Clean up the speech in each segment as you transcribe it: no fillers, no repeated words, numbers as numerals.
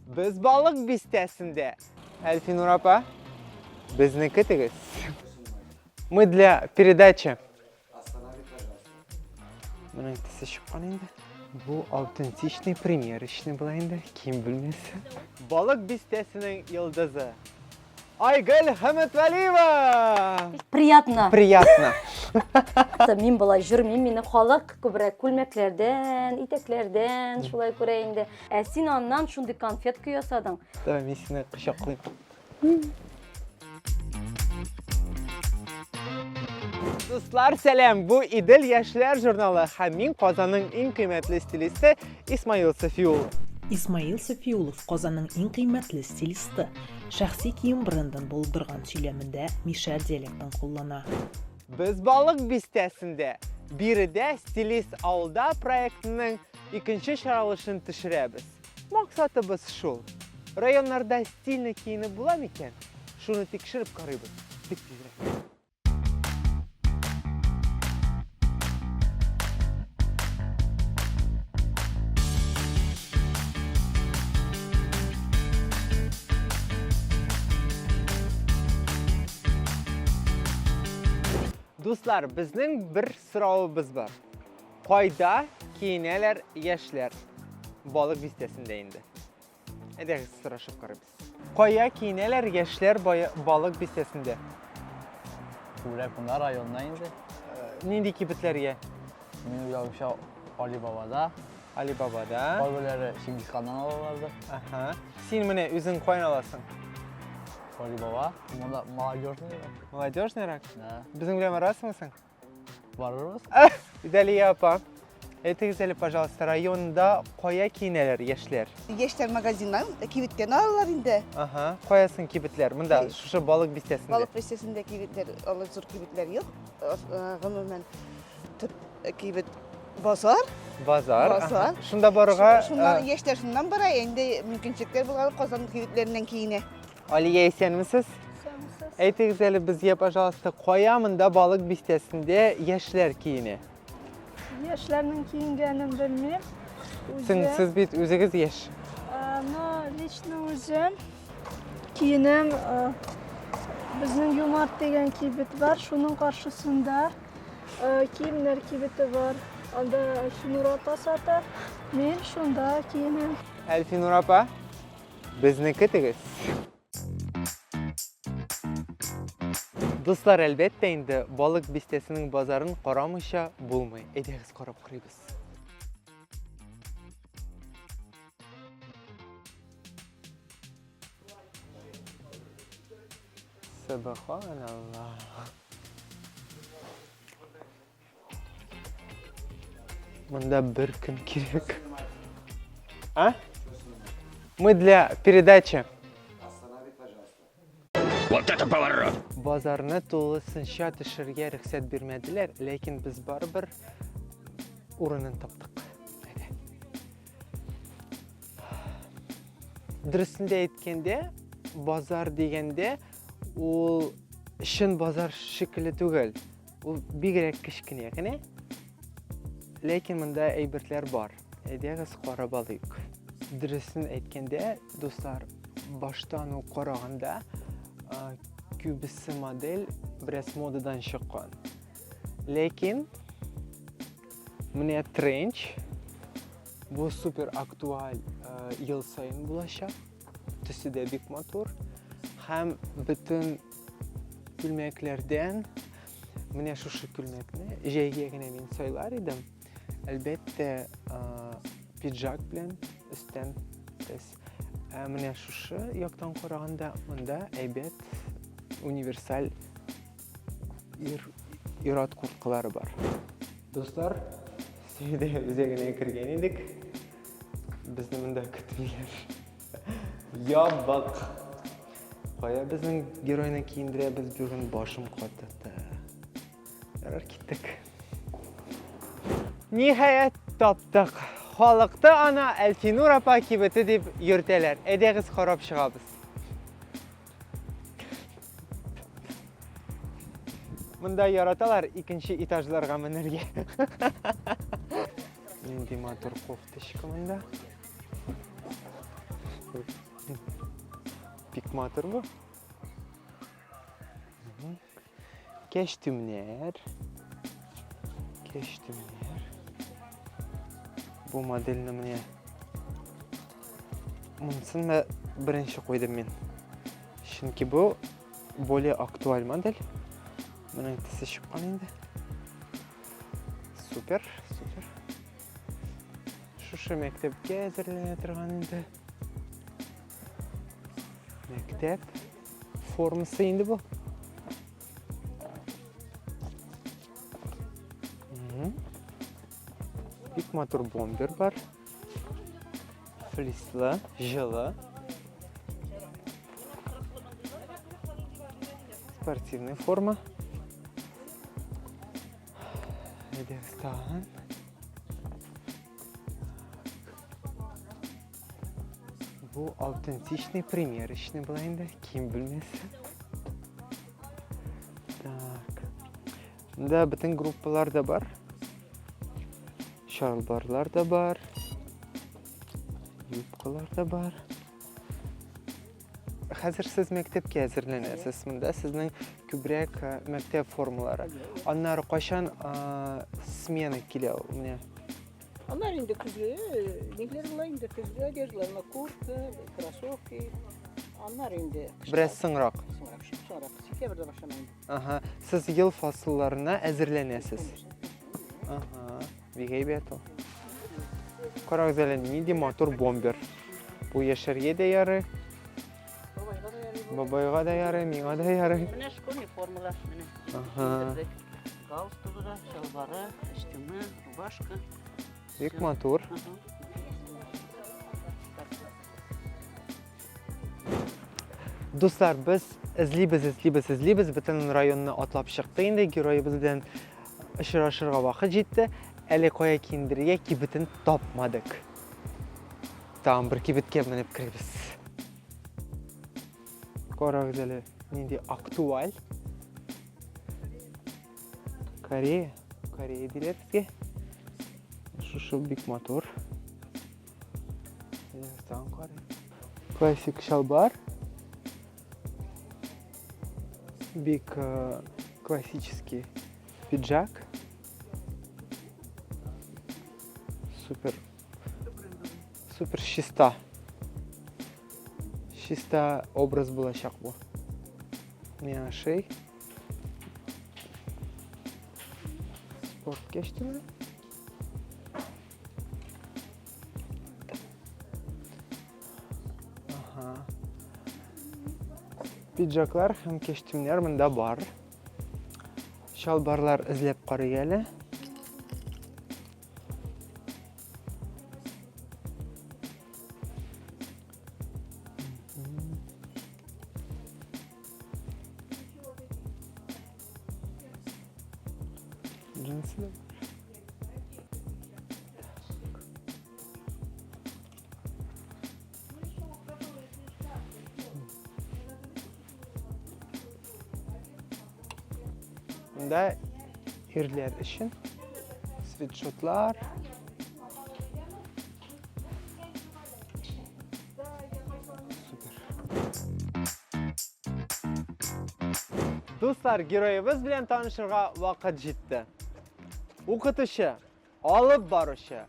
Без Балык бистәсендә. Әлфинур апа, безне көтегез. Мы для передачи. Моның тесе чыккан инде. Бу аутентичный примерочный була инде, кием бүлмәсе. Балык бистәсенең йолдызы. Айгөл Хәмәтвәлиева! Приятно. Приятно. Мин болай җөрмим, мине халык күбрәк күлмәкләрдән, итәкләрдән шулай күрә инде. Ә син аннан шундый конфетка ясадың. Давай мин сине кочаклыйм. Дуслар, сәлам! Бу Идел яшьләр журналы һәм мин Казанның иң кыйммәтле стилисты Исмаил Сафиуллов. Исмаил Сафиуллов, Казанның иң кыйммәтле стилисты. Шәхси кием брендын булдырган сөйләмендә мишәр диалектын куллана. Без Балык бистәсендә. Биредә Стилист авылда проектының икенче чыгарылышын төшерәбез. Максатыбыз шул, районнарда стильно киенеп була микән? Шуны тикшереп карыйбыз. Киттек тизрәк. Дуслар, безнең бер соравыбыз бар. Кайда киенәләр яшьләр? Балык бистәсендә инде. Әйдәгез сорашып карыйбыз. Кая киенәләр яшьләр Балык бистәсендә? Күбрәк монда районда инде. Нинди кибетләргә? Мин уйлавымча, Алибабада. Алибабада. Кайберләре Чингисханнан алалардыр. Аһа. Син менә үзең каян аласың? Алибаба. Монда молодежныйрак. Молодежныйрак? Да. Безнең белән барасыңмы соң? Барырбыз. Идәлия апа, әйтегез әле, пожалуйста, районда кая киенәләр яшьләр? Яшьләр магазиннан, кибеттән алалар инде. Ага, каясын кибетләр? Монда, шушы Балык бистәсендә. Балык бистәсендә кибетләр, алай зур кибетләр юк. Гомумән, төп кибет базар. Базар. Базар. Шунда барырга. Шуннан яшьләр шуннан бара, инде мөмкинчелекләр булган Казан кибетләреннән киенә. Алия, исәнмесез? Исәнмесез. Әйтегез әле безгә, пожалуйста, кая монда Балык бистәсендә яшьләр киенә? Яшьләрнең киенгәнен белмим. Син, сез бит үзегез яшь. Но лично үзем киенәм. Безнең Юмарт дигән кибет бар, шуның каршысында киемнәр кибете бар. Анда Әлфинур апа сата. Мин шунда киенәм. Әлфинур апа, Безне көтегез. Дуслар, әлбәттә инде, Балык бистәсенең базарын карамыйча булмый. Әйдәгез карап карыйбыз. Субханаллах. Монда бер көн кирәк. А? Мы для передачи. Вот это поворот! Базарны тулысынча төшергә рөхсәт бирмәделәр, ләкин без барыбер урынын таптык. Әйдә. Дөресен дә әйткәндә, базар дигәндә, ул чын базар шикелле түгел. Ул бигрәк кечкенә генә. Ләкин монда әйберләр бар. Әйдәгез карап алыйк. Дөресен әйткәндә, дуслар, баштан ук караганда, күбесе модель бераз модадан чыккан. Ләкин менә тренч бу супер актуаль ел саен булачак. Төсе дә бик матур. Һәм бөтен күлмәкләрдән менә шушы күлмәкне җәйгә генә мин сайлар идем. Әлбәттә, пиджак белән өстән без. Ә менә шушы яктан караганда, монда әйбәт универсаль ир ир-ат курткалары бар. Дуслар, сәүдә үзәгенә кергән идек. Безне монда көтмиләр. Ябык. Кая безнең геройны киендерәбез бүген башым катты. Ярар, киттек. Ниһаять, таптык. Халыкта ана Әлфинур апа кибете дип йөртәләр. Әйдәгез карап чыгабыз. Монда яраталар икенче этажларга менергә. Нинди матур кофточка монда. Бик матур бу. Кәчтүмнәр. Кәчтүмнәр. Бу модельне менә монысын да беренче куйдым мин. Чөнки бу более актуаль модель. Моның төсе чыккан инде. Супер, супер. Шушы мәктәпкә әзерләнә торган инде. Мәктәп формасы инде бу. Бик матур бомбер бар. Флислы, җылы. Спортивный форма. Әйдәгез тагын. Бу аутентичный примерочный була инде, кием бүлмәсе. Так. Монда бөтен группалар да бар. Чалбарлар да бар. Юбкалар да бар. Хәзер сез мәктәпкә әзерләнәсез. Монда сезнең күбрәк э, мәктәп формалары. Аннары кайчан э, смена килә ул менә? Алар инде көзге, ниләр була инде көзге одеждалар, менә куртка, кроссовки. Аннары инде кышка. Бераз соңрак. Соңрак, соңрак. Сентябрьдә башлана инде. Ага. Сез ел фасылларына әзерләнәсез. Ага. Бик әйбәт ул. Карагыз әле, нинди матур бомбер. Бу яшәргә дә ярый. Бабайга да ярый. Бабайга да ярый, миңа да ярый. Менә школьный формалар, менә. Ага. Галстугы да, чалбары, костюмы, рубашка. Бик матур. Дуслар, без эзлибез, эзлибез, эзлибез, бөтен районны атлап чыкты инде, героебыз белән очрашырга вакыт җитте. Әле кая киендерергә кибетен тапмадык. Тагын бер кибеткә менеп керәбез. Карагыз әле, нинди актуаль. Корея, Корея диләр безгә. Шушы бик матур. Тагын карыйк. Классик чалбар. Бик э, классический пиджак. Супер. Супер чиста. Чиста образ булачак бу. Миңа ошый. Спорт костюмы. Ага. Пиджаклар һәм костюмнар монда бар. Чалбарлар эзләп карыйк әле. Джинсы да бар. Монда ирләр өчен свитшотлар. Супер. Дуслар, героебыз белән танышырга вакыт җитте. Укытучы, алып баручы,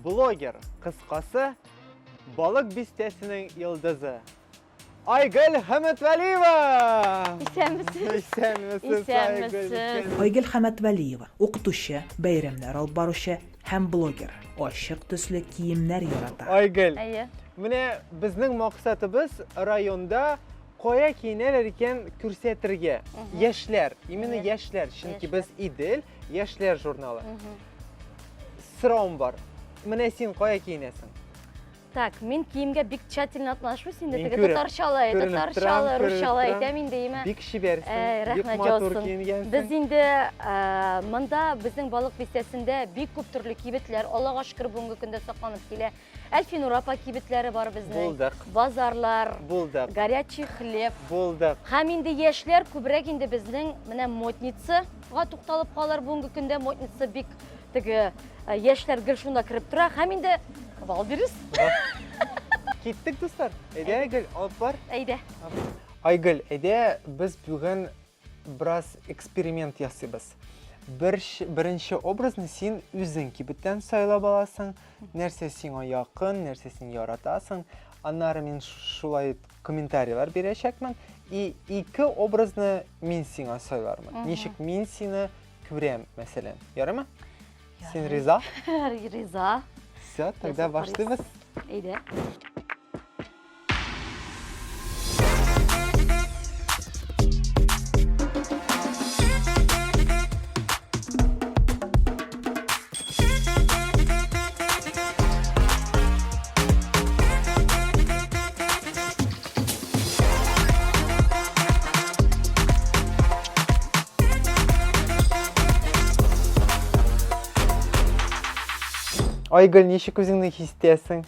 блогер, кыскасы, Балык бистәсенең йолдызы. Айгөл Хәмәтвәлиева! Исәнмесез. Исәнмесез, Исәнмесез. Айгөл. Айгөл Хәмәтвәлиева, укытучы, бәйрәмнәр алып баручы һәм блогер. Ачык төсле киемнәр ярата. Айгөл, Әйе. менә безнең максатыбыз районда кая киенәләр икән күрсәтергә. Яшьләр, именно яшьләр, чөнки без Идел яшьләр журналы. Сорауым бар. Менә син кая киенәсең? Так, мин киемгә бик тщательно отношусь инде, Мин теге күреп, татарчалай, күренеп торам, татарчалай, күренеп русчалай торам. әйтәм инде, име. Бик чибәрсең, Э, бик рәхмәт матур яусын. киенгәнсең. Без инде э, монда безнең Балык бистәсендә бик күп төрле кибетләр, Аллага шөкер, бүгенге көндә сакланып килә. Әлфинур апа кибетләре бар безнең. Булдык. Базарлар, Булдык. горячий хлеб. Булдык. Һәм инде яшьләр күбрәк инде безнең менә модницага тукталып калыр. Бүгенге көндә модница бик теге э, яшьләр гел шунда кереп тора. Һәм инде Валберис. Киттек, дуслар. Әйдә, Айгөл, алып бар. Әйдә. Айгөл, әйдә, без бүген бераз эксперимент ясыйбыз. Бер, беренче образны син үзең кибеттән сайлап аласың, нәрсә сиңа якын, нәрсә син яратасың. Аннары мин шулай комментарийлар бирәчәкмен. И ике образны мин сиңа сайлармын. Ничек мин сине күрәм, мәсәлән. Ярыймы? Син риза? Риза. Все, тогда башлыйбыз. Әйдә. Айгөл, ничек үзеңне хис итәсең?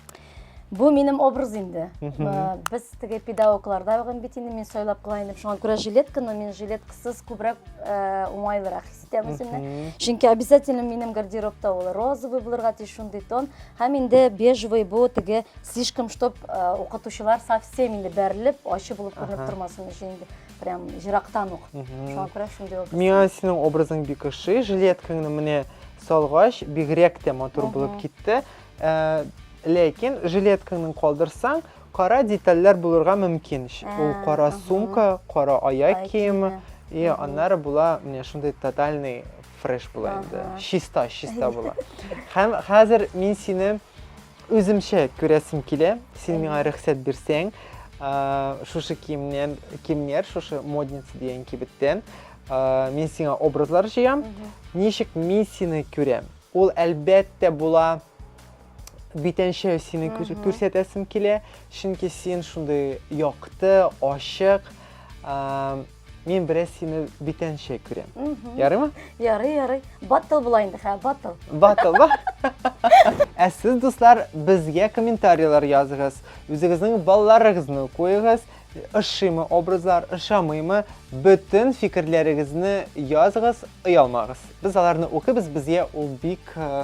Бу минем образ инде. Без теге педагогларда бүген бит инде мин сайлап кала инде. Шуңа күрә жилетканы мин жилеткасыз күбрәк уңайлырак хис итәм үземне. Чөнки обязательно минем гардеробта ул розовый булырга тиеш шундый тон. Һәм инде бежевый бу теге слишком, чтоб укытучылар совсем инде бәрелеп, ачы булып күренеп тормасын өчен инде прям ерактан ук. Шуңа күрә шундый образ. Миңа синең образың бик ошый. Жилеткаңны менә салгач, бигрәк тә матур булып китте. Ләкин жилеткаңны калдырсаң, кара детальләр булырга мөмкин. Ул кара сумка, кара аяк киеме, и аннары була менә шундый тотальный фреш була инде. Чиста, чиста була. Һәм хәзер мин сине үземчә күрәсем килә. Син миңа рөхсәт бирсәң, шушы киемнән, киемнәр, шушы модница дигән кибеттән мин сиңа образлар җыям. Ничек мин сине күрәм? Ул әлбәттә була битәнчә сине күрсәтәсем килә, чөнки син шундый якты, ачык. Мин бераз сине битәнчә күрәм. Ярыймы? Ярый, ярый. Баттл була инде, хә, баттл. Баттл ба? Ә сез, дуслар, безгә комментарийлар языгыз. Үзегезнең балларыгызны куегыз. Ошыймы образлар, ошамыймы? Бөтен фикерләрегезне языгыз, оялмагыз. Без аларны укыйбыз, безгә ул бик э,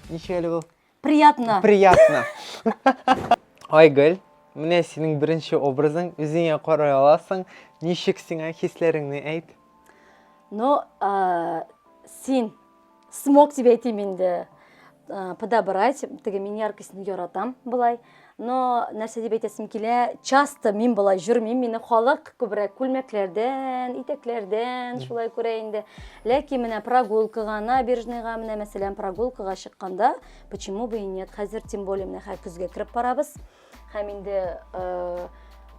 ничек әле ул? Приятно. Приятно. Айгөл, менә синең беренче образың, үзеңә карый аласың. Ничек сиңа хисләреңне әйт? Ну, э, син смог дип әйтим инде. Э, подобрать, теге мин яркостьны яратам болай. Но нәрсә дип әйтәсем килә, часто мин болай йөрмим, мине халык күбрәк күлмәкләрдән, итәкләрдән шулай күрә инде. Ләкин менә прогулкага, набережныйга, менә мәсәлән, прогулкага чыкканда, почему бы и нет, хәзер тем более менә хәзер көзгә кереп барабыз. Һәм инде э,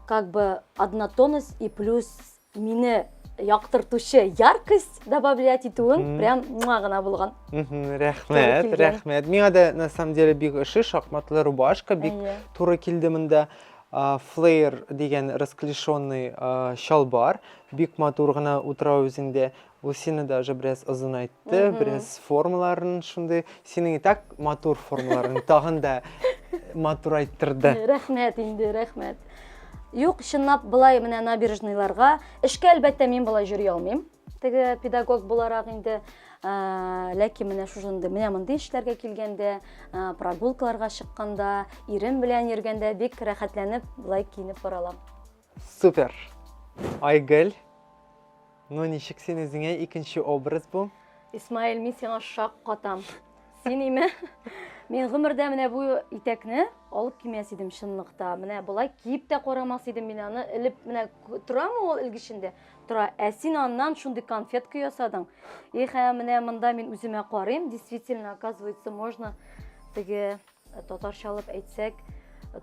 как бы однотонность и плюс мине яктыртучы яркость добавлять итүең прям муа гына булган. Рәхмәт, рәхмәт. Миңа да на самом деле бик ошый шахматлы рубашка, бик туры килде монда. Флеер дигән расклешенный чалбар, бик матур гына утыра үзеңдә. Ул сине даже бераз озынайтты, бераз формаларын шундый. Синең и так матур формаларың тагын да матурайттырды. Рәхмәт инде, рәхмәт. Юк, чынлап болай менә набережныйларга эшкә әлбәттә мин болай йөри алмыйм. Теге педагог буларак инде, ләкин менә шушындый менә мондый эшләргә килгәндә, прогулкаларга чыкканда, ирем белән йөргәндә бик рәхәтләнеп болай киенеп бара алам. Супер. Айгөл, Ну, ничек син үзеңә икенче образ бу? Исмаил, мин сиңа шак катам. Син име? Мин гомердә менә бу итәкне алып кимәс идем чынлыкта. Менә болай киеп тә карамас идем мин аны. Элеп менә торамы ул элгечендә? Тора. Ә син аннан шундый конфетка ясадың. Их, ә менә монда мин үземә карыйм. Действительно, оказывается, можно теге Э, татарчалап әйтсәк,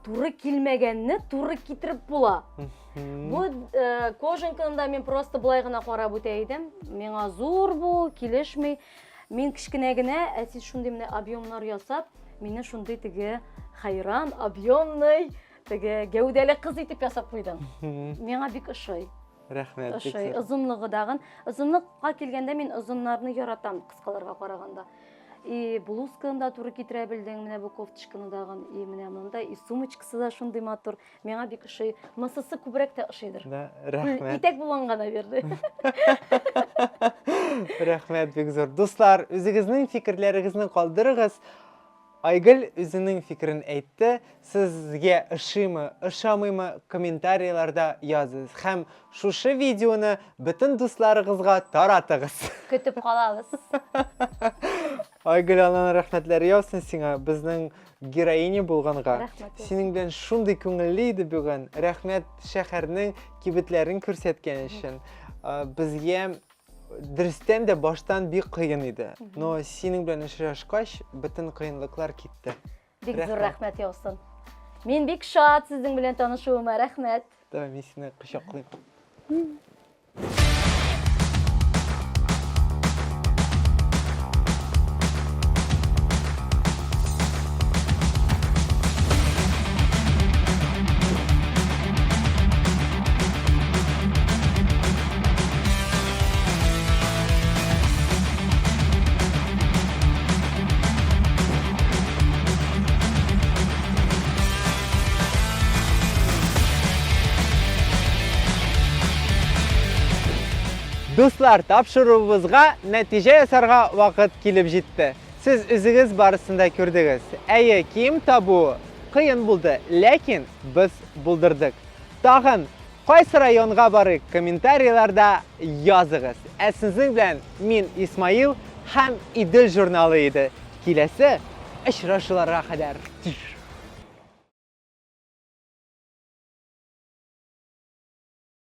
туры килмәгәнне туры китереп була. Бу э, кожанканы да мин просто былай гына карап үтә идем. Миңа зур бу, килешми. Мин кечкенә генә, ә син шундый менә объемнар ясап, мине шундый теге хайран, объемный, теге гәүдәле кыз итеп ясап куйдың. Миңа бик ошый. Рәхмәт. Ошый. Озынлыгы дагын. Озынлыкка килгәндә мин озыннарны яратам, кыскаларга караганда. И блузканы да туры китерә белдең, менә бу кофточканы дагын, и менә монда, и сумочкасы да шундый матур. Миңа бик ошый. Мысысы күбрәк тә ошыйдыр. Да, рәхмәт. Итәк булганга, наверное. Рәхмәт бик зур. Дуслар, үзегезнең фикерләрегезне калдырыгыз. Айгөл үзенең фикерен әйтте. Сезгә ошыймы, ошамыймы, комментарийларда языгыз. Һәм шушы видеоны бөтен дусларыгызга таратыгыз. Көтеп калабыз. Айгөл ананың рәхмәтләре яусын сиңа, безнең героиня булганга. Рәхмәт. Синең белән шундый күңелле иде бүген. Рәхмәт шәһәрнең кибетләрен күрсәткән өчен. Безгә дөрестән дә баштан бик кыен иде. Но синең белән очрашкач, бөтен кыенлыклар китте. Бик зур рәхмәт яусын. Мин бик шат сезнең белән танышуыма, рәхмәт. Давай, мин сине кочаклыйм. Дуслар, тапшыруыбызга нәтиҗә ясарга вакыт килеп җитте. Сез үзегез барысын да күрдегез. Әйе, кием табу кыен булды, ләкин без булдырдык. Тагын кайсы районга барыйк, комментарийларда языгыз. Ә сезнең белән мин Исмаил һәм Идел журналы иде. Киләсе очрашуларга кадәр.